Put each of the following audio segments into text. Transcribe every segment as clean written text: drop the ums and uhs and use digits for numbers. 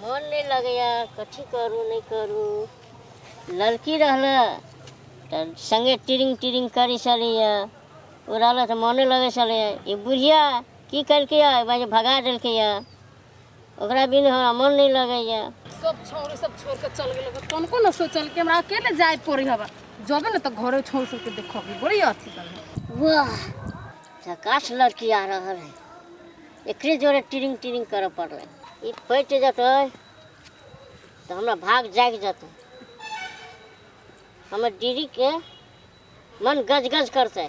मन नहि लगैए, कथी करू नहि करू। लड़की रहल तऽ सङ्गे टिरिंग टिरिंग करै छलैए, ओ रहल तऽ मनो लगै छलैए। ई बुढ़िया की केलकैए, भगा देलकैए, ओकरा बिन हमरा मन नहि लगैए। सब छौड़ी सब छोड़ के चल गेल, तनको न सोचल कि हमरा अकेले जाय पड़ी हवा, जबे न तऽ घरे छोड़ सबके देखबी बड़ी अथी सब। वाह, झकास लड़की आ रहल है, एकरे जोरे टिरिंग टिरिंग करऽ पड़लै। ई पटि जेतै तऽ हमरा भाग जागि जेतै, हमर दीदीके मन गजगज करतै।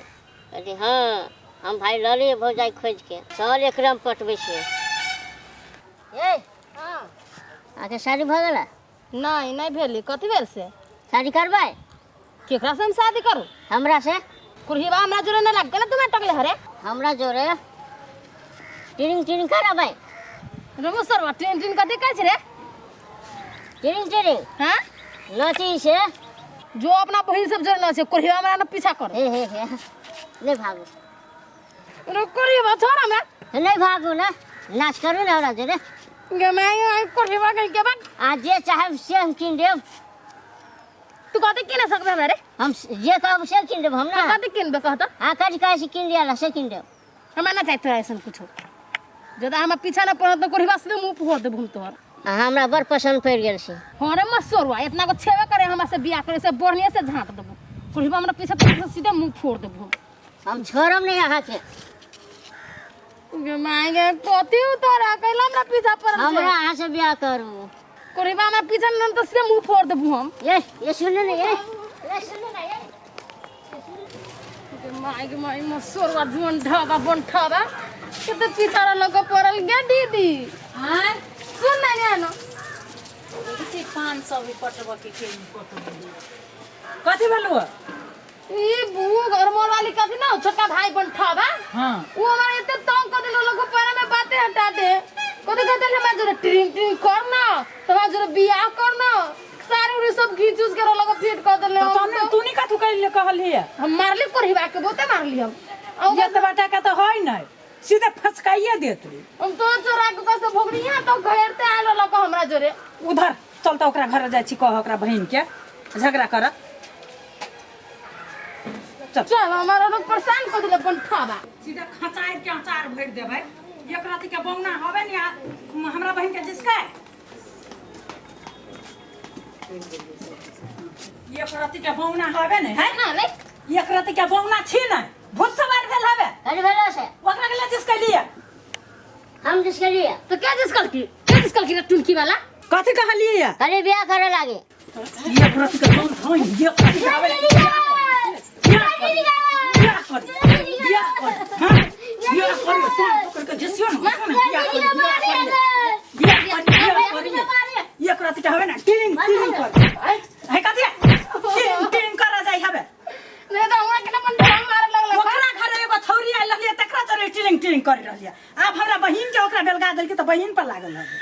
कहतै हँ हम भाय लऽ लिए भौजाइ खोजिके, चल एकरा हम पटबै छियै। ए हाँ। अहाँके शादी भऽ गेलै? नहीं, नहीं भेली। कथी भेल से? शादी करबै? केकरा से हम शादी करू? हमरा से। कुरहीबा हमरा जोरे न लग गेल, तुम्हें टकले हरे हमरा जोरे टिरिंग टिरिंग करबै। रघु सरवा ट्रेन ट्रेन कथी कहै छै रे? टिरिंग टिरिंग। हाँ नाची से जो अपना बहिन सब जोरे नाचे, कुरहीबा हमरा न पीछा कर। हे हे हे, नहीं भागू। रे कुरहीबा छोड़ हमरा। हे, नहीं भागू ना, नाच करू ना हमरा जोरे। गे my, आई कुरहीबा कहि के बाद आ जे चाहब से हम कीन देब। तू कथी किने सकबे हमरा रे? हम जे कहब से कीन देब हम ना। कथी किनबे कहत? हाँ, कथी कहै छी कीन दिया से कीन देब। हमरा ना चाही तोरा ऐसन कुछो, जदा हमरा पीछा ना पड़त तो कुरहीबा से मुंह फोड़ देब हम तोहर। अहाँ हमरा बड़ पसंद पड़ि गेल छी। हाँ रे मसोरवा, इतना को छेबे करे हमरा से बियाह करे से बढ़िया से झाँप देबो। कुरहीबा हमरा पीछा पड़त तो सीधे मुंह फोड़ देबो हम। हम छोड़ब नहीं अहाँके। गे my गे, कथी उतारा कैला हमरा पीछा पड़ल छै? हमरा अहाँ से बियाह करू। कुरहीबा हमरा पीछा न तो सीधे मुंह फोड़ देबो हम। ये ये सुनू ने, ये ये सुनू ने, ये गे my गे my, मसोरवा जुअन ढाबा बन ठाबा कते पीछा रहल को पड़ल। गे दीदी। आँय? सुन ना जानो। देखै 500 भी पटबऽ के के पटबऽ। कथी भेलौ? ई भूख और मोर वाली कथी ना छोटका भाई बन ठाबा। हाँ। वो हमारे इतने तंग कर देलो, लोग पैरा में बातें हटा दे। कथी कहते हमरा जोरे ट्रिंग ट्रिंग कर ना, तोरा जोरे बियाह कर ना, सारे उरे सब घीच उच के लोग फिट कर देले। तो हम तने तो तू नहीं कथू कहले कहलिए? हम मारली कोरहिबा के, बहुते मारली हम। आ ये तो बेटा के तो है नहीं, सीधे फसकाइए देत। हम तो चोरा के कैसे भोगनी है तो घेरते आयल लोग हमरा जोरे। उधर चल त ओकरा घर जाइ छी, कह ओकरा बहिन के झगड़ा कर। चल चल, हमारा लोग परेशान कर देले अपन ठाबा। सीधे खचाइ के अचार भरि देबै। एक राति के बौना होबे ने हमरा बहिन के जिसका एक रति के बौना होबे ने है ना नहीं, एक रति के बौना छी ने भूत सवार भेल हबे। कथी भेल से? ओकरा के लिए जिसके लिए हम जिसके लिए तो क्या जिसकल की, क्या जिसकल की टुनकी वाला कथी कहलिए? अरे बियाह करे लागे। एक रति के बौन होई, एक रति के आवे। बियाह कर, बियाह कर, बियाह कर, हां बियाह कर, तो पकड़ के जिसियो ना, बियाह कर, बियाह कर, बियाह कर, बियाह कर। एक रति के हवे ना टिंग टिंग कर है कथी टिंग टिंग कर जाय हवे। नहीं तो हमरा के ना मन ढंग मारे लगल। ओकरा घर एगो छौरी आयल रहलियै, तकरा चोरे टिंग टिंग कर रहलियै। आब हमरा बहिन के ओकरा बेलगा देलकै तऽ बहिन पर लागल हवे।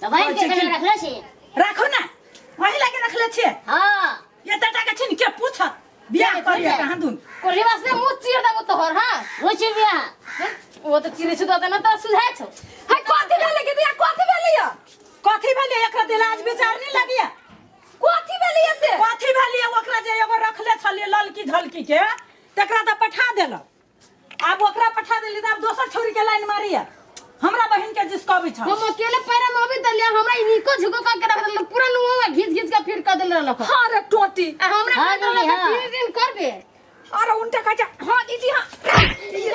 तऽ बहिन के केना रखले छी? राखू ना, वही लागे रखले छियै। हाँ। एते टाका छी ने के पूछत बियाह करिए कहाँ दुन। कोरहिबा से मुंह चीर देबो तोहर। हाँ मुँह चीर बियाह। वो तो चिरे छुदा देना तो सुझाय छौ। है कथी भेलै के दिया, कथी भेलै या? कथी भेलै? एकरा दिलाज विचार नहीं लगिया। कथी भेलै से? कथी भेलै ओकरा जे एगो रखले छलियै ललकी झलकी के, तकरा तऽ पठा देलक। आब ओकरा पठा देली तऽ आब दोसर छौरी के लाइन मारिया हमरा बहिन के जिसकबै छ। हम अकेले पैरा में अभी दलिया, हमरा ई निको झुको कर के रख देल, पूरा नुआ घीच घीच के फिर कर देल रहलक। हाँ रे टोटी। आ हमरा हाँ कह देल दीदी, हाँ। 3 दिन करबे। अरे उनटा कहै छै हाँ दीदी हाँ। दीदी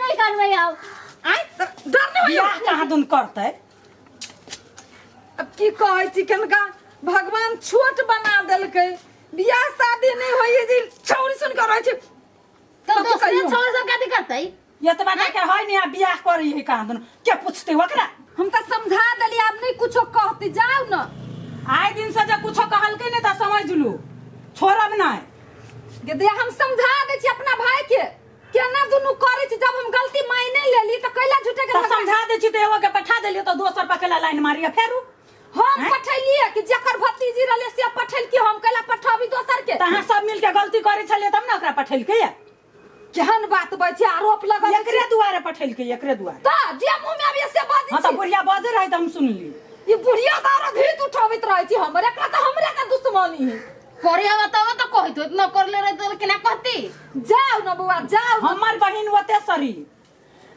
नहीं करबै आब। आँय डर नहि होइया? बियाह कहाँ दुन करतै? अब की कहै छी, कनका भगवान छोट बना देलकै, बियाह शादी नहि होइए जे छौरी सुन के रहै छै। तो कथी दोसरे कहियौ? छौरी सब कथी करतै? एतबा टाका है नहीं, आ बियाह करी है कहाँ दुन के पूछतै ओकरा? हम तऽ समझा देलियै, आब नहि कुछो कहतै, जाउ न। आइ दिन से जे कुछो कहलकै नहि तऽ समझ लू छोड़ब नहि। गे दे, हम समझा दै छी अपना भाई के केना दुनू करै छी। जब हम गलती मायने लेली तऽ कैला झूठे के तऽ समझा दै छी तऽ एगो के पठा देलियै तऽ दोसर पर कैला लाइन मारिया फेरू? हम हैं? पठेलियै कि जेकर भतीजी रहलै से पठेलकी, हम कैला पठाबी दोसर के? तऽ अहाँ सब मिलके गलती करै छलियै तब ने ओकरा पठेलकै या? केहन बात बजै छी आरोप लगबै छी। एकरे दुआरे पठेलकै एकरे दुआरे तऽ जे मुँह में आबैए से बाजै हाँ तऽ छी बुढ़िया बजै रहै तऽ हम सुनली ई बुढ़िया तऽ आरो घीत उठाबैत रहै छी हमर एकरा तऽ हमरे के दुश्मनी है करे हवा तब तो कहत होत न करले रहे तो केना कहती जाउ न बौआ जाउ न। हमर बहिन ओते सरी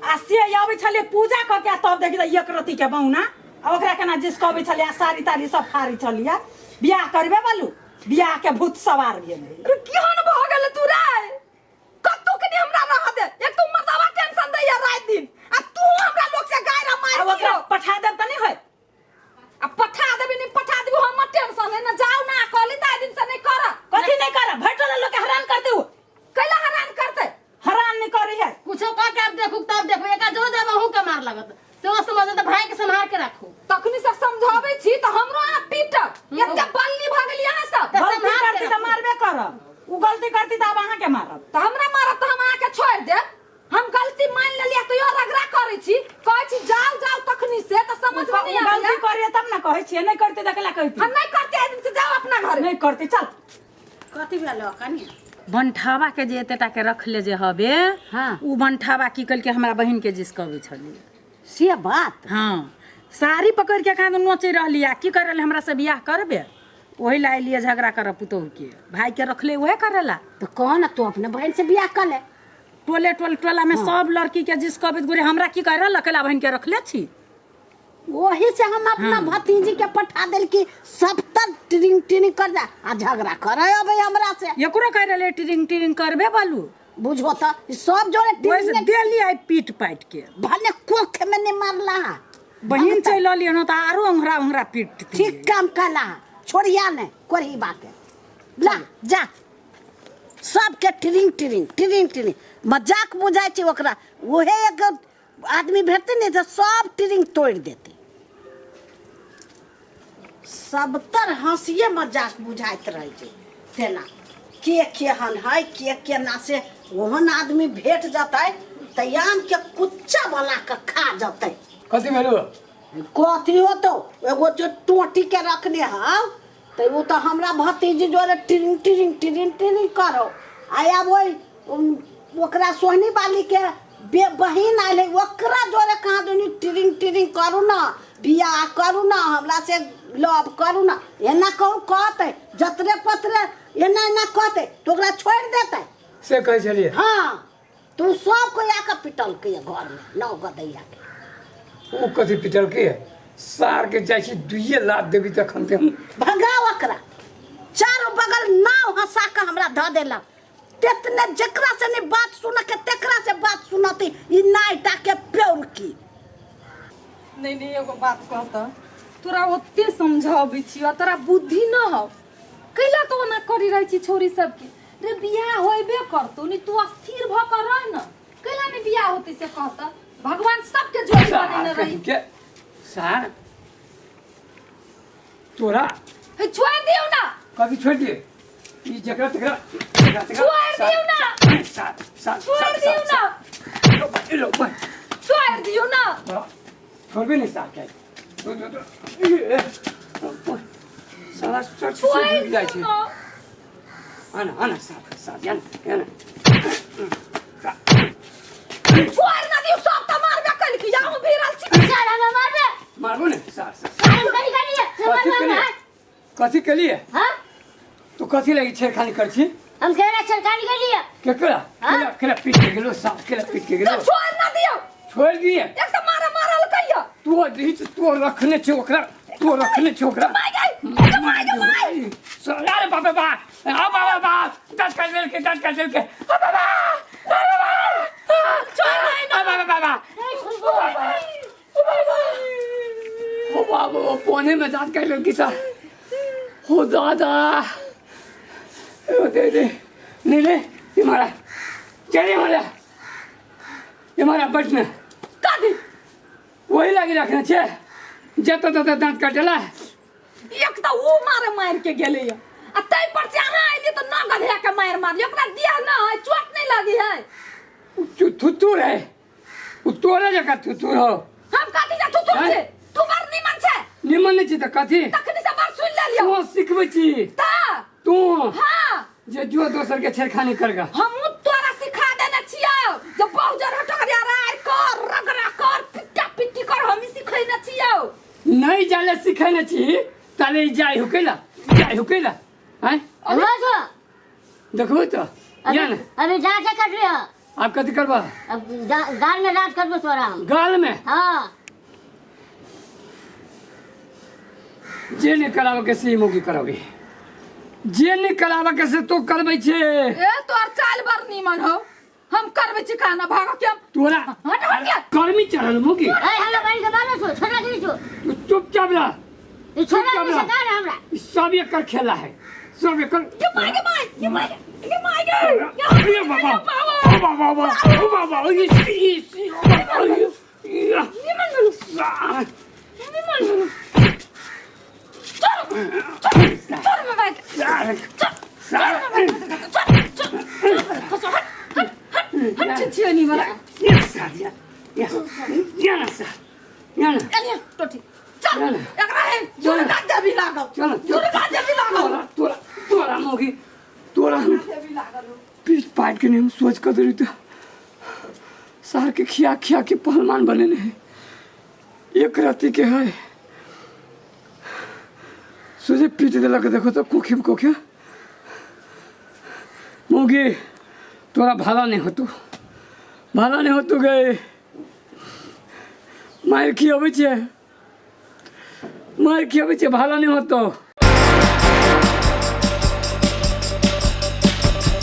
आ से अबै छलै पूजा कऽ के आ तब देखी तऽ एक रत्ती के बौना आ ओकरा केना जिसकबै छलै आ साड़ी ताड़ी सब फाड़ै छलियै बियाह करबे बालू बियाह के भूत सवार भेलै अरे केहन भऽ गेल तू रे कतौ के नहीं हमरा रह दे एक तो मर्दावा टेंशन दैया रात दिन आ तू हमरा लोग से गायरा आ मार ओकरा दियो पठा देब तऽ नहि होय आ पठा देबी नहीं पठा देबी हमर टेंशन है ना जाओ ना कहली त दिन से नहीं कर कथी नहीं करब भरि टोला लोग के हैरान कर दू कैला हरान करते हैरान नहीं करी है कुछो कह के आप देखू तब देखू एका जो जाब अहूँ के मार लगत से वो समझ त भाई के संभाल के राखू तखनी से समझाबै छी त हमरो अहाँ पीटब एते बल्ली भऽ गेली अहाँ सब तऽ गलती सम्हार के करती तऽ राखू। मारबे करब उ गलती करती तऽ आब अहाँके मारब तऽ हमरा मारब तऽ हम अहाँके छोड़ि देब हम गलती मान लेलियै तैयो रगड़ा करै छी कहै छी जाउ जाउ तखनी से तऽ समझ में नहीं उ गलती आबैया करिए तब ना कहै छियै नहि करती तऽ केला कहती हम नहीं करते आदमी से जाओ अपना घर नहीं करती चल कथी भेल कनिया बनठावा के जे एतेटा के रखले जे हबे हाँ। उ बनठावा की कलके हमरा बहिन के जिसकबै छली से बात हाँ साड़ी पकड़ के कहाँ नोचै रहली आ की कर रहले हमरा से बियाह करबे ओही ला अलियै झगड़ा करब पुतोहु के भाई के रखले उहे करेला तो कह ना तू अपने बहन से बियाह कर ले टोले टोल टोला में सब लड़की के जिसकबै गुरे हमरा की कह रहल अकेला बहिन के रखले छी वही से हम अपना भतीजी के पठा देल कि सब तर टिरिंग टिरिंग कर जा आ झगड़ा करे अबे हमरा से एकरो कह रहले टिरिंग टिरिंग करबे बालू बुझो तो ई सब जोड़े ओहि से टिरिंग देली आई पीट पाट के भले कोख में नहीं मारला बहिन चलि अलियै न तऽ आरो ओंघरा ओंघरा पीट ठीक काम कला छोड़िया नहीं कोरही बाके ला जा सबके टिरिंग टिरिंग टिरिंग टिरिंग मजाक बुझाइ छै ओकरा उहे एक आदमी भेटतै ने तऽ सब टिरिंग तोड़ि देतै सबतर हँसिए मजाक बुझाइत रहै छै तेना के केहन है के केना से ओहन आदमी भेट जतै तऽ आमके कुच्चा बना कऽ खा जतै कथी भेलो कथी होतौ एगो जो टोटी के रखने हौ तऽ ओ तऽ हमरा भतीजी जोरे टिरिंग टिरिंग टिरिंग टिरिंग करो आ आब ओहि ओकरा सोहनी बाली के बे बहिन आयल है ओकरा जोरे कहाँ दुनी टिरिंग टिरिंग करू ना बियाह करू ना हमरा से लव करू ना एना कहूँ कहतै जतरे पतरे एना एना कहतै तऽ ओकरा छोड़ि देतै से कहै छलियै हाँ तू सब कोई आके पिटलकै घर में नौ गदैया के ओ कथी पिटलकै सार के जाइ छी दुइये लात देबी तखन ते हम भगाओ ओकरा चारू बगल नाव हंसा के हमरा धऽ देलक तेतने जकरा से नहीं बात सुन के तेकरा से बात सुनती ई नाइटा के प्योर की नहीं नहीं एगो बात कहता तोरा ओते समझाबै छियौ तोरा बुद्धि न हौ कैला तो ओना करी रहै छी छोरी सबके रे बियाह होइबे करतौ नि तू अस्थिर भऽ कऽ रह न कैला नहीं बियाह होतै से कहता भगवान सबके जोड़ी बनेने रही के सार तोरा हे छोड़ दियौ ना कभी छोड़ दिए ई जकरा तकरा जकरा तकरा छोड़ दियौ ना सार सार छोड़ दियौ ना लो भाई छोड़ दियौ ना छोड़बे नहीं सार के साला चट से छोड़ डूबि जाइ दियौ छै ना आना आना सार सार जान आना छोड़ ना दियौ सब त मारबे कलकी या हम भिरल छी चल हमें मारबे मारबो ने सार सार सारे करी करी है कथी के लिए कथी के लिए हां तू कथी लगी छेड़खानी कर छी हम केरा सरकारी कर लिया केकरा हाँ? केला केला पीट के गेलो साफ केला पीट के गेलो तो छोड़ ना दियौ छोड़ दिए एक त मारा मारल कहियो तू दही तू रखने छे ओकरा तू रखने छे ओकरा माय गई माय गई माय अरे बाप रे बाप आ बाबा बाप दस कर देल के दस कर देल के आ बाबा आ बाबा छोड़ आ बाबा बाबा ओ बाबा ओ कोने में दांत कर लेल की सा हो दादा ओ दे दे नहीं ले ये मारा चलिए मारा ये मारा बचना कथी वही लागी रखना छे जत तत दांत काटेला एक तऽ ओ मारे मारि के गेलैया आ ताहि पर से अहाँ अयलियै तऽ न गधेया के मारि मारलियै ओकरा दिया न है चोट नहीं लगी है थुथुर है उ तोरे जकाँ थुथुर हो हम कथी जा तू तू हैं? तू बड़ निमन छै निमन नहि छी तऽ कथी तखनी से बड़ सुनि लेलियौ तू सिखबै छी तऽ तू हाँ जे जो दोसर के छेड़खानी करगा हमहूँ तोरा सिखा देने छियौ छियौ। नहीं जाले सिखेने छी ताले ई जाय हो कैला, जाय हो कैला आय। रोज हो। देखबो तो या अभी ने। अभी दाँते कट रही हो। आब कथी करबा? अब गाल में दाँत कटबो तोरा हम। गाल में? हाँ। जे नहीं करावे के से मोगी करावे, जे नहीं करावे के से तो करबै छे। ए तोर चाल बर नीमन हो, हम करबै छी खाना भागो के हम। तोरा हट हट के। कर्मी चढ़ल मोगी। ए हमरा बहिन के मारो छो, छोड़ा के छो। तू चुपचाप रह। ई छोड़ा चुपचाप के रह। सका हमरा। ई सब एकर खेला है, सब एकर। ये मार के मार, ये मार के, ये मार के। अरे बाबा, ओ बाबा, ओ बाबा, ओ ये ये ओ बाबा, ये ये नीमन भेलु, नीमन भेलु। चल चल चल बाबा के। चल चल चल खसो, हट हट हट हट छियो नी वाला। चलिए टोटी चल एकरा है दुर्गा देवी लागल, दुर्गा देवी लागल। तोरा तोरा मोगी तोरा देवी लागल। पीट पाट के नहीं हम सोच कर दे तो सार के खिया खिया के पहलवान बने है। एक राती के है सोचे पीट दिलक, देखो तो कोखी में कोखिया मोगी तोरा भाला नहीं होतु, भाला नहीं होतु गए। मार खियाबै छे, मार खियाबै छे, भाला नहीं होतो।